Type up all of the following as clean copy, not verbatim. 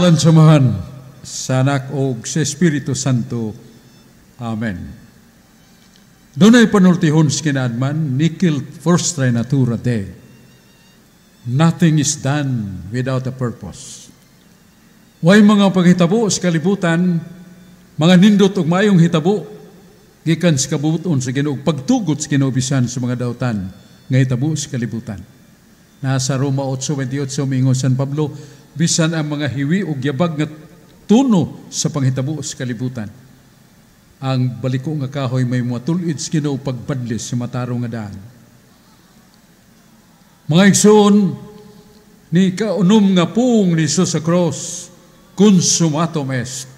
Sa ngalan sa Amahan, sa Anak o sa Espiritu Santo. Amen. Dunay panultihon sa kinaadman, "Nihil frustra natura Dei." Nothing is done without a purpose. Way mga paghitabo sa kalibutan, mga nindot og maayong hitabo, gikan sa kabubuton sa Ginoo, pagtugot sa Ginoo bisan sa mga dautan nga hitabo sa kalibutan. Nasa Roma 8:28, miingon San Pablo, bisan ang mga hiwi ug yabag nga tuno sa panghitabo sa kalibutan. Ang baliko nga kahoy may matul-id sa Ginoo pagbadlis sa matarong nga daan. Mga igsoon, ni kaunom nga pung ni Jesus sa cross, "Consummatum est."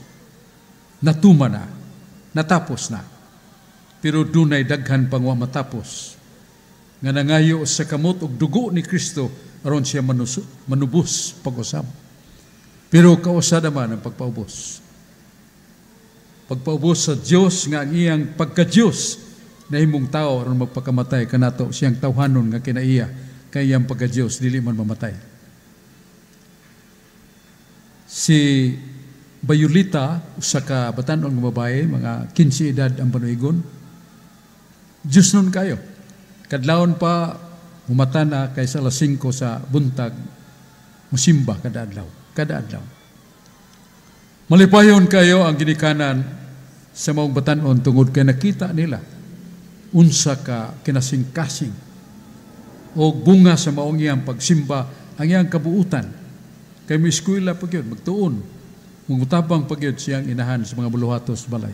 Natuma na, natapos na. Pero dunay daghan pang wa matapos nga nangayo sa kamot og dugo ni Kristo aron siya manubos pag-usab. Pero kausa naman ang pagpaubos. Pagpaubos sa Dios nga ang iyang pagka-Dios nahimong tao aron magpakamatay kanato, siyang tawhanon nga kinaiya kay iyang pagka-Dios dili man mamatay. Si Bayulita, usa ka batan-on nga babae, mga 15 edad ang panuigon. Diyos nun kayo. Kadlawon pa, humata na kay sa alas 5 sa buntag, musimba kada adlaw. Kada adlaw. Malipayon kayo ang ginikanan sa maong batan-on tungod kay nakita nila unsa ka kinasingkasing o bunga sa maong iyang pagsimba, ang iyang kabuutan. Kay mo eskwela pa gyud, magtuon. Mutabang pa gyud siyang inahan sa mga buluhatos balay.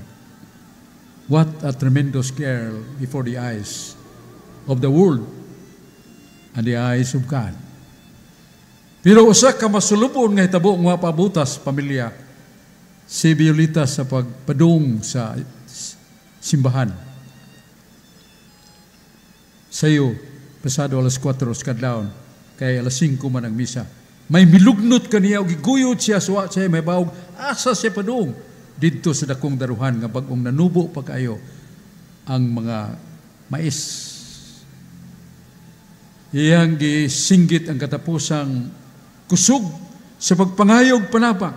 What a tremendous girl before the eyes of the world and the eyes of God. Pero usa ka masulubon nga hitabo nga pabutas pamilya si Violeta sa pagpadung sa simbahan. Sayo, pasado alas 4 sa kadlawon, kay alas 5 man ang misa. May milugnot kaniya og giguyod siya, suwa siya may bawog asa siya padung didto sa dakong daruhan nga bag-ong nanubo pa kayo ang mga mais. Iyang gisinggit ang katapusang kusog sa pagpangayog panabang.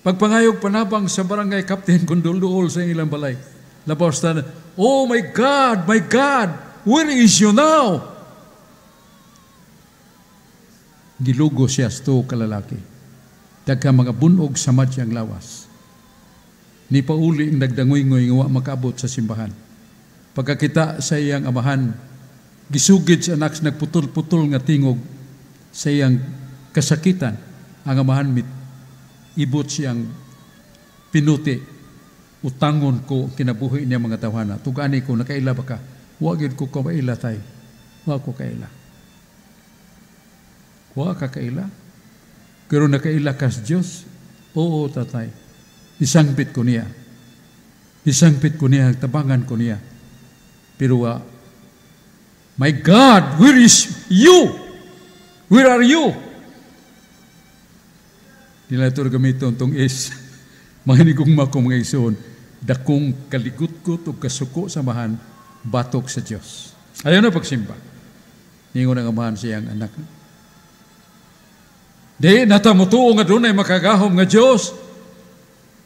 Pagpangayog panabang sa barangay captain kung duol sa ilang balay. Labaw sa, "Oh my God, where is you now?" Gilugo siya sa tuo kalalaki. Dagka mga bunog sa siyang lawas. Ni pauli ang nagdangoy-ngoy nga wa makaabot sa simbahan. Pagkakita sa iyang amahan, gisugid sa anak sa nagputol-putol nga tingog sa iyang kasakitan. Ang amahan mit ibot siyang pinuti, "Utangon ko kinabuhi niya mga tawhana. Tugani ko, nakaila ba ka?" "Wa gyud ko kaila, tay. Wa ko kaila." "Wa ka kaila? Pero nakaila ka sa Diyos?" "Oo, tatay. Isangpit ko niya. Isangpit ko niya, tabangan ko niya." Pero "My God, where is you? Where are you?" Nila ito gamiton tong is mahinigugma ko, mga igsoon, dakong kaligutkot o kasuko sa amahan batok sa Dios. Ayaw na pagsimba. Ningon ang amahan siyang anak. "Di na ta motuo nga dunay makagahom nga Dios?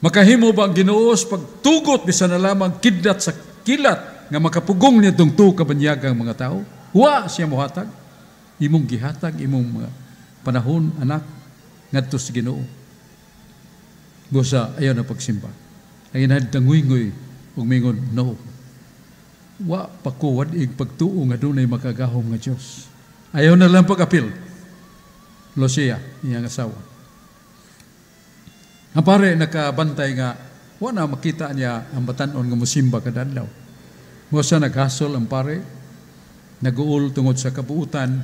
Makahimo ba ang Ginoo pagtugot bisan na lamang kidlat sa kilat nga makapugong niadtong tuo ka banyagang mga tao? Wa siya mohatag. Imong gihatag imong mga panahon, anak, ngadto sa Ginoo." Busa ayaw na pagsimba. Ang inahan danguy-ngoy ug mingon, "No. Wa pa ko wad-ig pagtuo nga dunay makagahom nga Dios." Ayaw na lang pag-apil. Lucia, iyang asawa. Ang pare nakabantay nga wa na makita niya ang batan-on nga musimba kada adlaw. Mo sa naghasol ang pare, naguol tungod sa kabuutan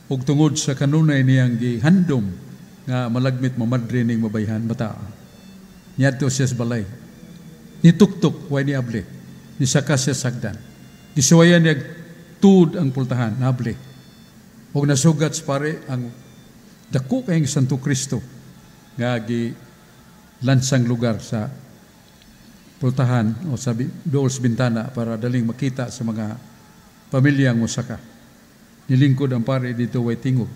ug tungod sa kanunay niyang gihandom nga malagmit mamadre ning mabayhan bata. Niadto siya sa balay. Nituktok, way ni able. Nisaka siya sagdan. Gisuwayan niya tuod ang pultahan, nable. Ug nasugat sa pare ang dako kayong Santo Cristo nga gi lansang lugar sa pultahan o sa dool sa bintana para daling makita sa mga pamilyang mosaka. Nilingkod ang pare dito, way tingog.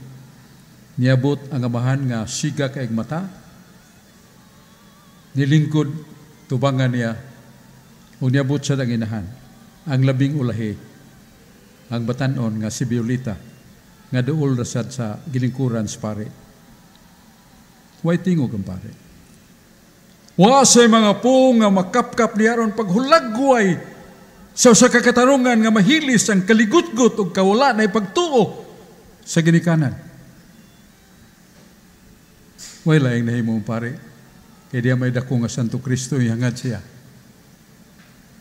Niabot ang amahan nga siga kaayg mata, nilingkod tubangan niya, ug niabot sa ang inahan, ang labing ulahi, ang batanon nga si Violeta, nga duol rasad sa gilingkuran sa pare. Way tingog ang pare. Wa say mga pung nga makapkap niya aron paghulagway sa usa ka katarungan nga mahilis ang kaligutgot ug kawala na ipagtuo sa ginikanan. Way laing nahimo ang pare. Kay diya may dako nga Santo Kristo, ihangad siya.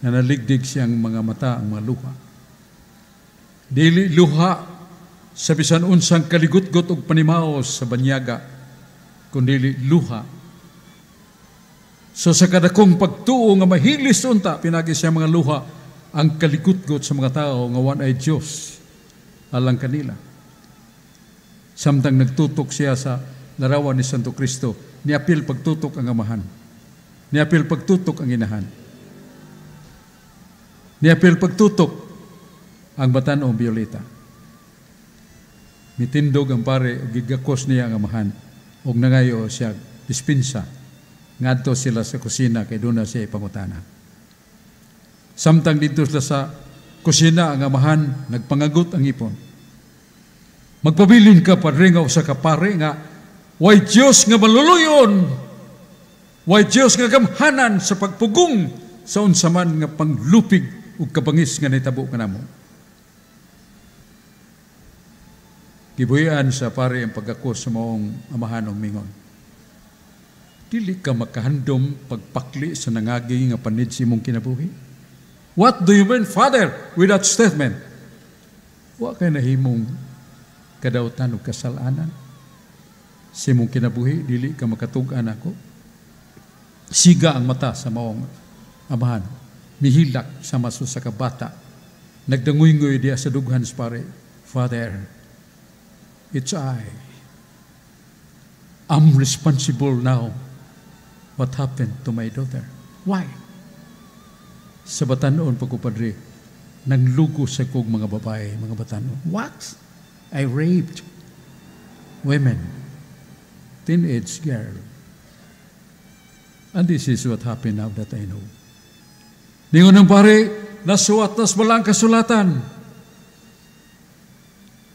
Na naligdig siyang mga mata ang mga luha. Dili luha sa bisan unsang kaligutgot ug panimaos sa banyaga, kundi luha sa kadakong pagtuo nga mahilis unta pinagi siya mga luha ang kaligutgot sa mga tao nga wa ay Dios alang kanila. Samtang nagtutok siya sa larawan ni Santo Kristo, niapil pagtutok ang amahan. Niapil pagtutok ang inahan. Niapil pagtutok ang batan-ong Violeta. Mitindog ang pare ug gigakos niya ang amahan ug nangayo siya dispensa. Ngadto sila sa kusina kay doon na siya ipangutana. Samtang dito sila sa kusina, ang amahan nagpangagot ang ipon. "Magpabilin ka, padre, nga usa ka pare nga way Dios nga maluluyon, way Dios nga gamhanan sa pagpugong sa unsa man nga panglupig ug kabangis nga nahitabo kanamo." Gibuhian sa pare ang pagkakos sa maong amahan og mingon, "Dili ka makahandom pagpakli sa nangagi nga panid sa imong kinabuhi? What do you mean, Father, with that statement? Wa kay nahimong kadautan o kasalanan sa imong kinabuhi, dili ka makatug-an ako." Siga ang mata sa maong amahan. Mihilak sa maso sa kabata. Nagdanguy-nguy diya sa dughan sa pare. "Father, it's I. I'm responsible now what happened to my daughter." "Why?" "Sa batanon pa ko, padre, nanglugo sa kog mga babae, mga batanon." "What?" "I raped women, teenage girl. And this is what happened now that I know." Ningon ng pare, "Nasuwat nas balang kasulatan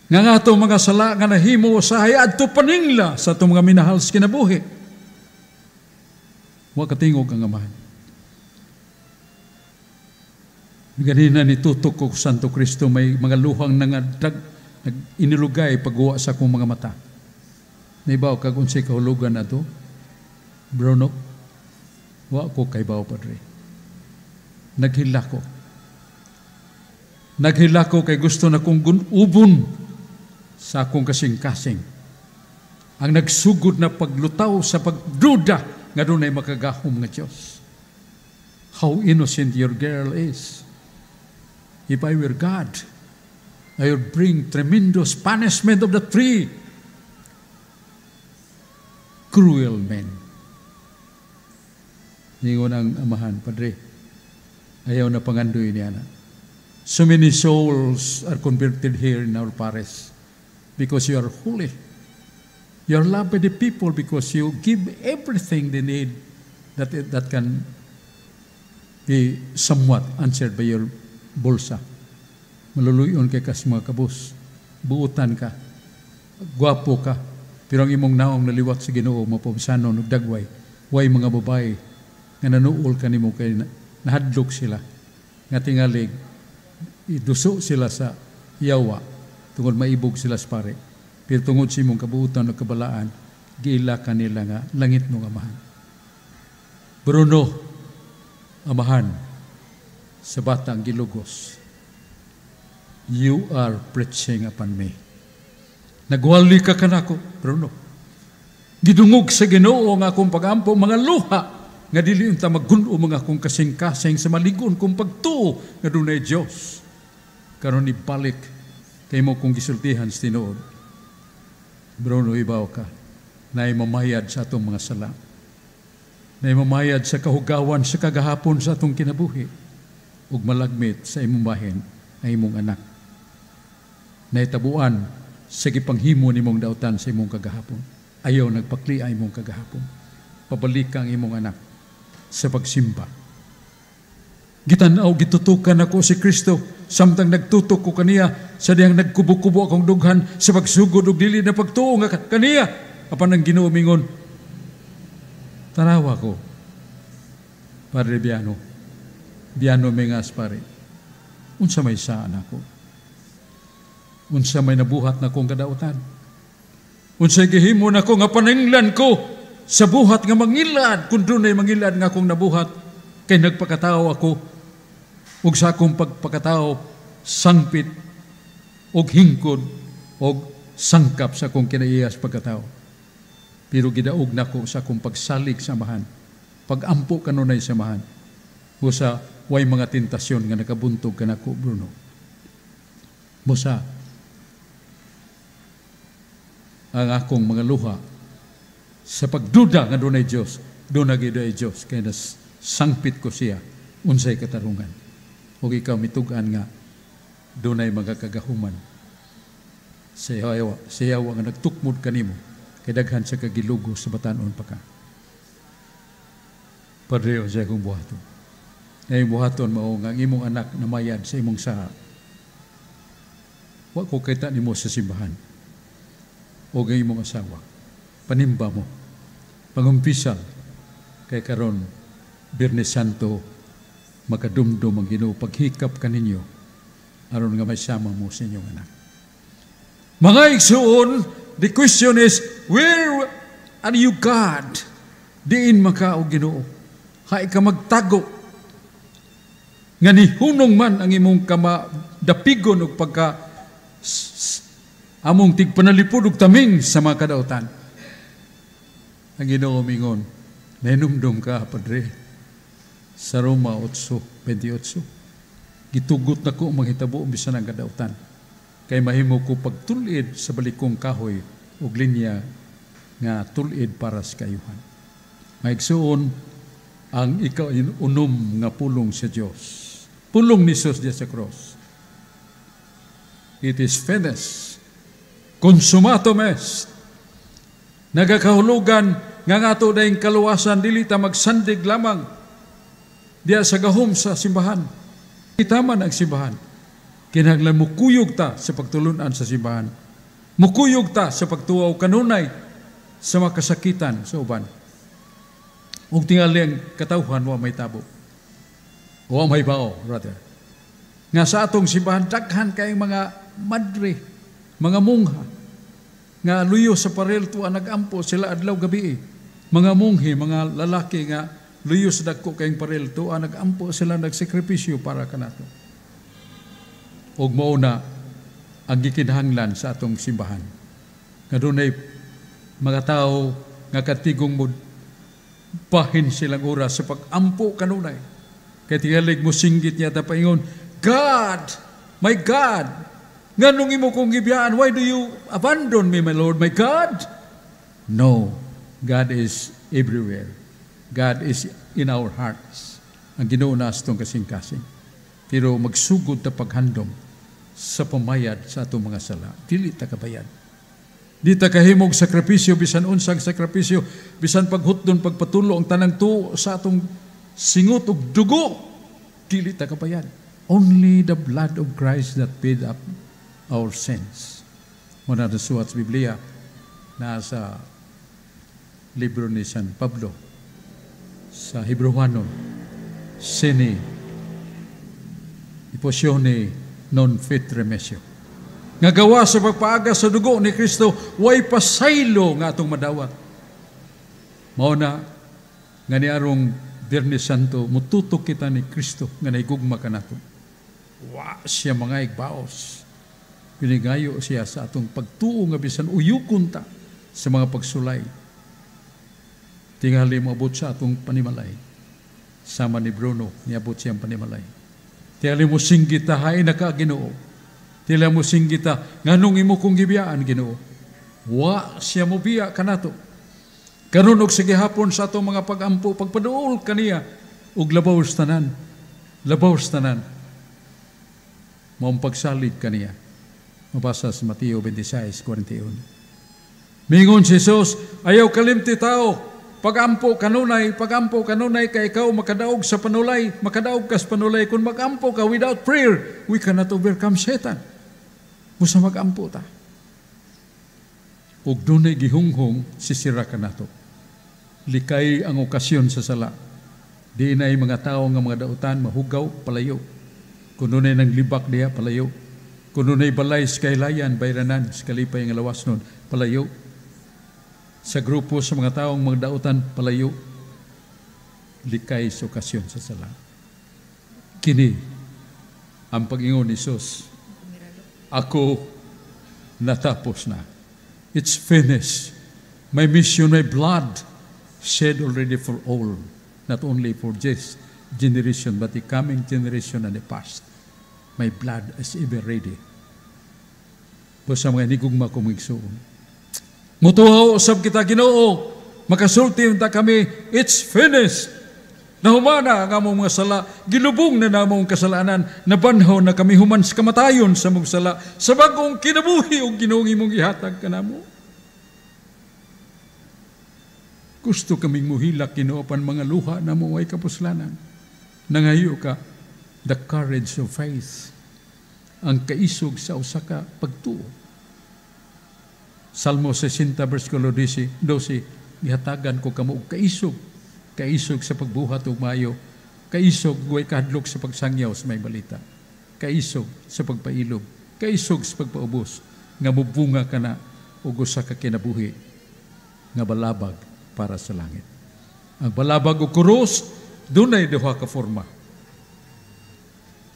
nga nga atong mga sala nga nahimo sa adto paningla sa atong mga minahal sa kinabuhi." Wa katingog ang amahan. Ganina nitutok ko Santo Kristo, may mga luhang nangadag, nag-inilugay pagguwa sa akong mga mata. Naibaw kag unsay kahulugan ato? Bruno, wa ko kaybaw, padre. Naghila ko. Naghila ko kay gusto na kong gunubon sa akong kasing-kasing ang nagsugod na paglutaw sa pagduda nga dunay makagahom nga Diyos. How innocent your girl is. If I were God, I would bring tremendous punishment of the three cruel men." Ningon ang amahan, "Padre, ayaw na pangandoy niya na. So many souls are converted here in our parish because you are holy. You are loved by the people because you give everything they need that can be somewhat answered by your bulsa. Maluluyon kay kas mga kabus. Buutan ka. Gwapo ka. Pero ang imong naong naliwat sa Ginoo, mapabsanon ug dagway. Way mga babae nga nanuol kanimo kay nahadlok sila nga tingalig iduso sila sa yawa tungod maibog sila sa pare. Pero tungod sa imong kabuutan o kabalaan, giila kanila nga langit mong amahan." Bruno, amahan sa batang gilugos, "You are preaching upon me. Nagwali ka kanako, Bruno. Gidungog sa Ginoo nga akong pagampo, mga luha nga dili unta magun-o mga akong kasing-kasing sa maligon kong pagtuo nga dunay Dios. Karon ibalik kay mo kong gisultihan sa tinuod. Bruno, ibaw ka na mamayad sa atong mga sala. Na mamayad sa kahugawan sa kagahapon sa atong kinabuhi ug malagmit sa imong bahin ang imong anak. Naitabuan Sa gipanghimo nimong dautan sa imong kagahapon. Ayaw nagpakli ang imong kagahapon. Pabalik ang imong anak sa pagsimba. Gitanaw, gitutukan ako si Kristo samtang nagtutok ko kaniya sa diyang nagkubo-kubo akong dughan sa pagsugod ug dili na pagtuo nga kaniya. Apan ang Ginoo mingon, tanawa ko, Padre Biano, Biano Mengas pare, unsa may saan ako? Unsa may nabuhat na kong kadautan? Unsa gihimo nako nga paninglan ko sa buhat nga mangilad, kung dunay mangilad nga akong nabuhat, kay nagpakatao ako, ug sa akong pagpakatao, sangpit, og hingkod, og sangkap sa akong kinaiyas pagkatao. Pero gidaog nako sa akong pagsalig sa Amahan, pagampo kanunay sa Amahan, busa way mga tentasyon nga nakabuntog kanako, Bruno. Busa ang akong mga luha sa pagduda nga dunay Dios, dunay gyud ay Dios, kay nas sangpit ko siya unsay katarungan. Ug ikaw mitug-an nga dunay mga kagahuman sa yawa nga nagtukmod kanimo, kay daghan sa kagilugo sa batan-on pa ka. Padre, unsay akong buhaton? Ngay buhaton mao nga ang imong anak namayad sa imong saha. Wa ko kita nimo sa simbahan o ang imong asawa. Panimba mo. Pangumpisal kay karon Biyernes Santo makadumdum ang Ginoo paghikap kaninyo aron nga maysama mo sa inyong anak. Mga igsuon, the question is, where are you, God? Diin maka o Ginoo? Hay ka magtago. Nga nihunong man ang imong kama dapigon og pagka among tigpanalipod og taming sa mga kadautan. Ang Ginoo mingon, nahinumdum ka, Padre, sa Roma 8:28. Gitugot na ko manghitabo bisan ang kadautan. Kay mahimo ko pagtulid sa balikong kahoy og linya nga tulid para sa kayuhan. Maigsuon ang ikaw unom nga pulong sa Dios. Pulong ni Jesus diya sa cross. It is finished. Consummatum est. Nagakahulugan nga nga ato dayong kaluwasan dili ta magsandig lamang diya sa gahom sa simbahan. Kita man ang simbahan. Kinahanglan mukuyog ta sa pagtulunan sa simbahan. Mukuyog ta sa pagtuaw kanunay sa mga kasakitan sa uban. Ug tingali ang katawhan wa may tabo. Wa may bao, rather. Nga sa atong simbahan daghan kayong mga madre, mga mungha, nga luyo sa parel tuwa nagampo sila adlaw gabi. Mga munghi, mga lalaki nga luyo sa dagko kayong parel tuwa nagampo sila, nagsakripisyo para kanato. Ug mao na ang gikinahanglan sa atong simbahan. Nga dunay mga tao nga katigong mo bahin silang oras sa pag-ampo kanunay. Kay tingalig mo singgit niya ta paingon, God, my God, nganong imo kong gibiyaan, why do you abandon me, my Lord, my God? No, God is everywhere. God is in our hearts. Ang Ginoo na atong kasing-kasing. Pero magsugod ta paghandom sa pamayad sa atong mga sala. Dili ta kabayad. Di ta kahimog sakripisyo, bisan unsang sakripisyo, bisan paghutdon, pagpatulo ang tanang tuo sa atong singot og dugo, dili ta kabayad. Only the blood of Christ that paid up our sins. Muna na suwat sa Biblia, nasa libro ni San Pablo, sa Hebrewanon, sine efusione non fit remissio. Nga gawa sa pagpaaga sa dugo ni Kristo, way pasaylo nga atong madawat. Mao na nga niarong Biyernes Santo, mututok kita ni Kristo nga naigugma kanato. Wa siya mga igbaos. Pinigayo siya sa atong pagtuo nga bisan uyukon ta sa mga pagsulay. Tingali mo abot sa atong panimalay. Sama ni Bruno, niabot siyang panimalay. Tingali mo singgit ta, hain na ka, Ginoo. Tingali mo singgit ta, nganong imo kong gibiyaan, Ginoo. Wa siya mo biya kanato. Karon og sige hapon sa atong mga pag-ampo, pagpaduol kaniya, ug labaw sa tanan, labaw sa tanan, maong pagsalig kaniya. Mabasa sa Mateo 26:41. Mingon si Jesus, "Ayaw kalimti, tao, pagampo kanunay kay ikaw makadaog sa panulay, makadaog ka sa panulay kung magampo ka." Without prayer, we cannot overcome Satan. Busa magampo ta. Ug dunay gihunghong sisira kanato. Likay ang okasyon sa sala. Di na mga tao nga mga dautan, mahugaw, palayo. Kung dunay nang libak diha, palayo. Kung dunay balay sa kahilayan, bayranan, sa kalipay nga lawas nun, palayo. Sa grupo sa mga taong mga dautan, palayo. Likay sa okasyon sa sala. Kini ang pag-ingon ni Jesus. "Ako natapos na." It's finished. My mission, my blood shed already for all, not only for this generation, but the coming generation and the past. My blood is ever ready. Busa, mga hinigugma ko mga igsuon, mutuhaw usab kita, Ginoo, makasulti ta kami, "It's finished." Nahumana ang among mga sala, gilubong na namong kasalanan, nabanhaw na kami human sa kamatayon sa among sala, sa bagong kinabuhi o Ginoong imong ihatag kanamo. Gusto kaming muhilak, Ginoo, pan mga luha namo ay kapuslanan. Nangayo ka the courage of faith, ang kaisog sa usa ka pagtuo. Salmo 60 versikulo 12, "Gihatagan ko kamo og kaisog, kaisog sa pagbuhat og maayo, kaisog way kahadlok sa pagsangyaw sa maayong balita, kaisog sa pagpailob, kaisog sa pagpaubos, nga mubunga kana og usa ka kinabuhi nga balabag para sa langit." Ang balabag o krus dunay duha ka forma.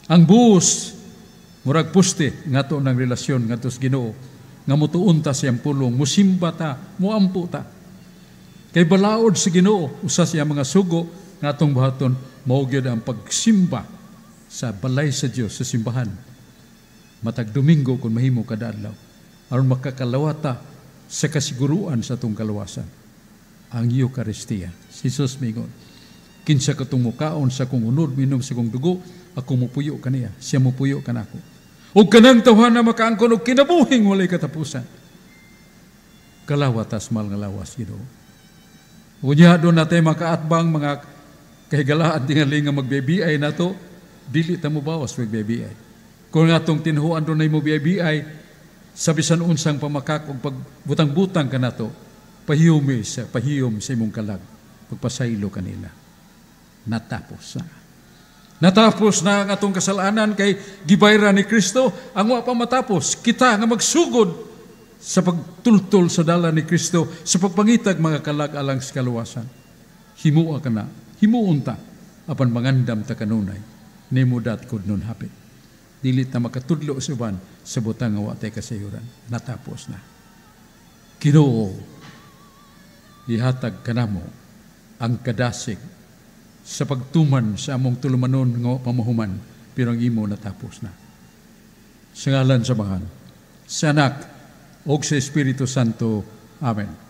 Ang buos murag poste ngato ng relasyon ngadto sa Ginoo nga mutuon ta siyang pulong, musimba ta, muampo ta. Kay balaod sa Ginoo, usa siya mga sugo nga atong buhaton mao gyud ang pagsimba sa balay sa Dios, sa simbahan. Matag Domingo kung mahimo kada adlaw aron makakalawata sa kasiguruan sa atong kaluwasan. Ang Eucharistia. Si Jesus mingon, "Kinsa katong mukaon sa akong unod, minom sa akong dugo, ako mupuyo kaniya, siya mupuyo kanako. Ug kanang tawhana makaangkon og kinabuhing walay katapusan." Kalawatas mahal nga lawas, Ginoo. Unya doon natin makaatbang mga kahigalaan tingali nga magbibiay nato, dili ta mo bawas magbibiay. Kung atong tinuhuan doon ay mo bibiay, sa bisan unsang pamakak og pagbutang-butang kanato, pahiyom sa imong kalag, pagpasaylo kanila. Natapos na. Natapos na ang atong kasalanan kay gibayran ni Kristo. Ang wa pa matapos, kita nga magsugod sa pagtultol sa dalan ni Kristo, sa pagpangitag mga kalag alang sa kaluwasan. Himua ka na, himuon ta, apan mangandam ta kanunay, nemo dat could nun hapit. Dili ta makatudlo sa uban sa butang nga wa tay kasayuran. Natapos na. Ginoo, ihatag kanamo ang kadasig sa pagtuman sa among tulumanon nga pamahuman, pero ang imo natapos na. Sa ngalan sa Amahan, sa Anak, ug sa Espiritu Santo. Amen.